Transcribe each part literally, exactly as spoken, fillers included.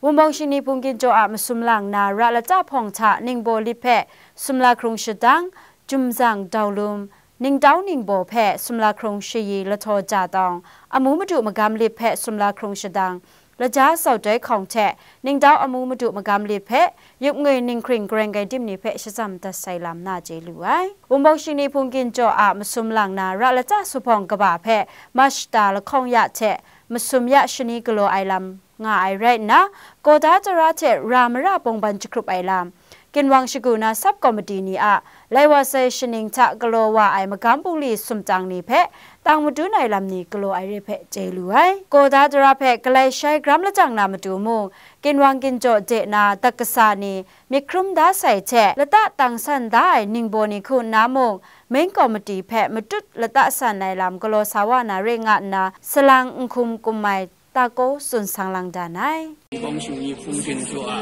Wunpawng shingni hpung ginjaw a masum lang na ra lata hpawng hta ningbaw lit hpe sumla hkrung shadang, jumzang daulum, ningtau ningbaw hpe sumla hkrung shayi lahtaw ja tawng, amu madu magam lit hpe sumla hkrung shadang, laja sau doi hkawng hte ningtau amu madu magam lit hpe yupngwi ninghkring gareng gai dim ni hpe shazam dat sai lam na chye lu ai. Wunpawng shingni hpung ginjaw a masum lang na ra lata suphawng kaba hpe mashta lahkawng ya hte masum ya shani galaw ai lam nga ai rai nna, kawda tara hte ra mara pawng ban jahkrup ai lam, ginwang shagu na sub komiti ni a lai wa sai shaning hta galaw wa ai magam bungli sumtang ni hpe tang madun ai lam ni galaw ai re hpe chye lu ai. Kawda tara hpe galai shai gram lajang na matu mung, ginwang ginjaw de na dat kasa ni myit hkrum da sai hte lata tang san da ai ningbaw ni hku nna mung, main komiti hpe matut lata san ai lam galaw sa wa na re nga nna, salang nhkum kum ai tako tsun sang lang dan ai. Wunpawng shingni hpung ginjaw a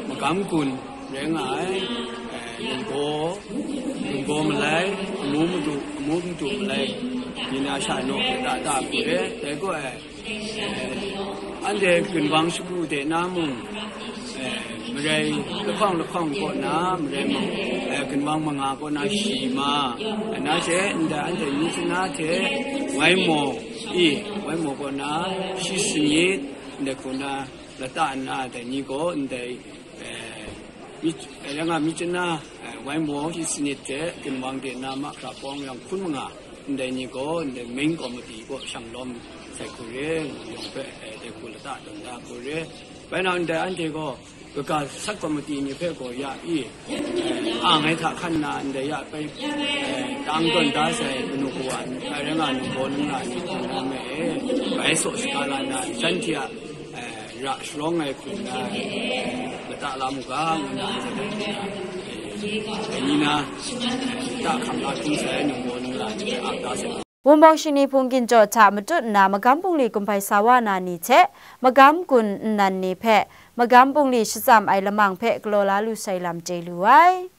magam gun rai nga ai, eh, ningbaw, ningbaw malai, amu madu, amu madu malai, ni na sha naw hte da da hku re, dai gaw ai, eh, anhte ginwang shagu de na mung, eh, marai lahkawng lahkawng kaw na, marai mang, eh, ginwang manga kaw na shi ma, na hte ndai anhte myi chana hte wai maw, i, wai maw kaw na shi sanit, ndai hku na lata nna dai ni gaw ndai, eh, myi, eh, ya nga myi chana, eh, wai maw shi sanit hte ginwang de na mahkra pawng yang hkun manga, ndai ni gaw ndai main komiti kaw shang lawm sai hku re, ngu yawng hpe, eh, dai hku lata tawn da hku re. Bai nang ndai anhte gaw kaga sub komiti ni hpe gaw ya i, eh, ang ai hta hkan na ndai ya bai, eh, tang tawn da sai kanu kawa ni, bai rai nga ningbaw ningla ni hku na me e, bai saw shaga la na, shanhte a, eh, ra sharawng ai hku na, eh, lata la mu ga, ngu na, eh, dai ni na, eh, lata hkam la hkrum sai ai ningbaw ningla ni hpe ap da sai. Wunpawng shingni hpung ginjaw hta matut nna magam bungli kumhpai sa wa na ni hte magam gun nnan ni hpe magam bungli shatsam ai lamang hpe galaw la lu sai lam chye lu ai.